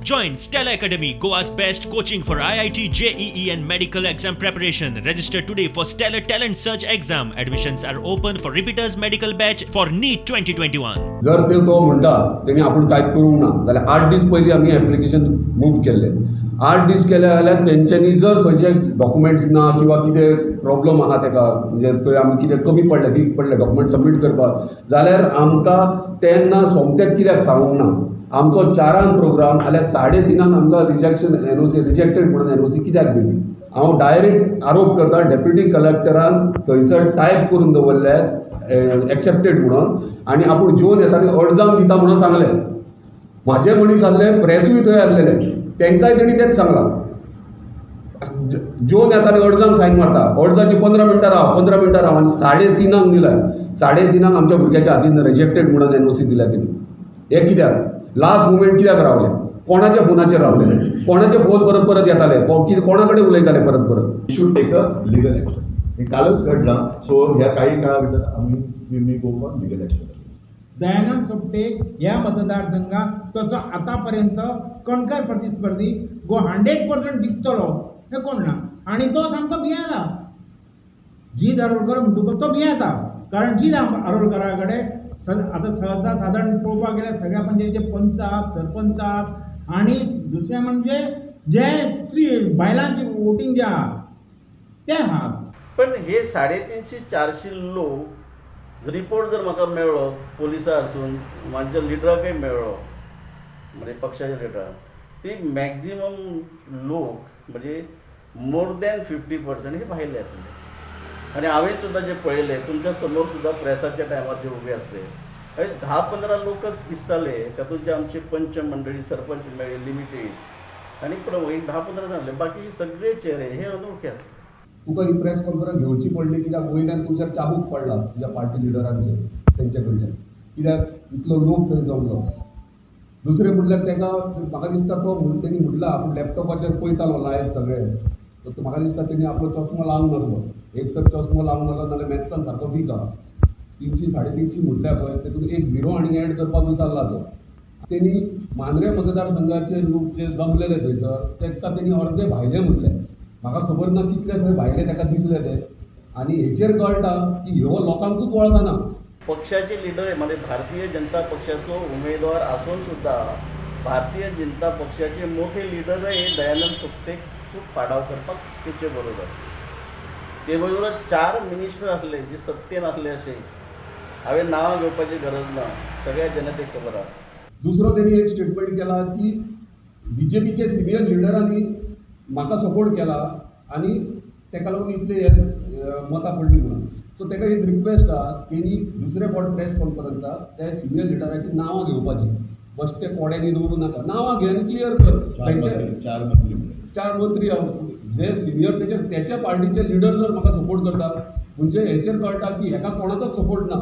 Join Stella Academy, Goa's best coaching for IIT, JEE, and medical exam preparation. Register today for Stellar Talent Search exam. Admissions are open for repeaters medical batch for NEET 2021. जर ते तो म्हणटा तेणी आपूण कांयच करूंक ना जाल्यार 8 दीस पयलीं आमी एप्लिकेशन मूव केल्लें. 8 दीस केले जाल्यार तेंच्यांनी जर खंयचे डॉक्युमेंट्स ना किंवा कितें प्रॉब्लम आहा तेका, म्हणजे थंय आमी कितें कमी पडलें, वीक पडलें डॉक्युमेंट सबमीट करपाक, जाल्यार आमकां तेन्ना सोमतेच कित्याक सांगूंक ना? आमचो 4 प्रोग्राम जाल्यार 3:30 आमकां रिजेक्शन एनओसी, रिजेक्टेड म्हणून एनओसी कित्याक दिली? हांव डायरेक्ट आरोप करता, डेप्युटी कलेक्टरान थंयसर टायप करून दवरले एक्सेप्टेड म्हणून आनी आपूण जेवन येता आनी अर्जांक दिता म्हणून सांगलें. म्हाजे मनीस आसले, प्रेसूय थंय आसलेले, तांकांय तेणी तेंच सांगलां, जेवन येता आनी अर्जांक सायन मारता, अर्जाची 15 मिनटां राव, 15 मिनटां राव. आनी 3:30 दिल्या, 3:30 आमच्या भुरग्याच्या हातीन रिजेक्टेड म्हणून एनओसी दिल्या तेणी. हें कित्याक लास्ट मुमेंट कित्याक रावले? कोणाच्या फोनाचेर रावले? कोणाचे फोन परत परत येताले? कितें कोणा कडेन उलयताले परत परत? Should take a legal action. हे कालच घडलां. सो ह्या काही काळा भितर आमी we may go for legal action. Dayanand Sopte ह्या मतदारसंघात तसो आतापर्यंत कणखर प्रतिस्पर्धी गो 100% जिखतलो हें कोण ना आनी तो सामको भियेला. जीत आरोलकर म्हणटकूच तो भियेता, कारण जीत आरोलकरा कडेन आतां सहसा सादारण पळोवपाक गेल्यार सगळ्या पंचायतीचे पंच आहात, सरपंच आहात आनी दुसरें म्हणजे जे स्त्री बायलांची वोटींग जें आहा तें आहा. पण हे 350-400 लोक, रिपोर्ट जर म्हाका मेळ्ळो पोलिसा आसून, म्हाज्या लिडराकय मेळ्ळो, म्हणजे पक्षाच्या लिडराक, ती मॅक्झिमम लोक म्हणजे मोर दॅन 50% हे भायले आसले. आनी हांवें सुद्दां जे पळयले, तुमच्या समोर सुद्दां प्रेसाच्या टायमार जे उबे आसले, थंय 10-15 लोकच दिसताले. तातूंत जे आमचे पंच मंडळी, सरपंच मेळ्ळे लिमिटेड आनी एक 10-15 जाले, बाकी सगळे चेहरे हे अनोळखी आसले. तुका ही प्रेस कॉन्फरन्स घेवची पडली कित्याक वयल्यान तुमच्या चाबूक पडला तुज्या पार्टी लिडरांचेर, तेंचे कडल्यान. कित्याक इतलो लोक थंय जमलो? दुसरें म्हटल्यार तेका म्हाका दिसता तो तेणी म्हटलां आपूण लॅपटॉपाचेर पळयतालो लायव्ह सगळें, तर म्हाका दिसता तेणी आपलो चश्मो लावंक नासलो. एक तर चश्मो लावंक नासलो, नाल्यार मॅथ्सान सारको वीक आहा. 300-350 म्हटल्या पळय, तेतून एक झिरो आनी एड करपाक विसरला तो. तेणी मांद्रे मतदारसंघाचे लोक जे जमलेले थंयसर, तेका तेणी अर्दे भायले म्हटले. म्हाका खबर ना कितले थंय भायले तेका दिसले ते. आनी हेचेर कळटा की ह्यो लोकांकूच वळखना. पक्षाचे लिडर म्हणजे भारतीय जनता पक्षाचो उमेदवार आसून सुद्दां भारतीय जनता पक्षाचे मोठे लिडरय हे दयानंद सोपटेक खूब पाडाव करपाक तेचे बरोबर. ते बरोबर चार मिनिस्टर आसले जे सत्तेन आसले, अशे हांवें नांवां घेवपाची गरज ना, सगळ्या जनतेक खबर आहा. दुसरो तेणी एक स्टेटमेंट केला की बीजेपीचे सिनियर लिडरांनी म्हाका सपोर्ट केला आनी तेका लागून इतले हे मतां पडली म्हणून. सो तेका एक रिक्वेस्ट आहा, तेणी दुसरे फावट प्रेस कॉन्फरन्साक त्या सिनियर लिडराची नांवां घेवपाची. बश्टे कोड्यांनी दवरूं नाका, नांवां घे आनी क्लियर कर. चार तेंचे मंत्री, चार मंत्री म्हणून. चार मंत्री जे सिनियर तेच्या तेच्या पार्टीचे लिडर जर म्हाका सपोर्ट करता, म्हणजे हेचेर कळटा की हेका कोणाचोच सपोर्ट ना.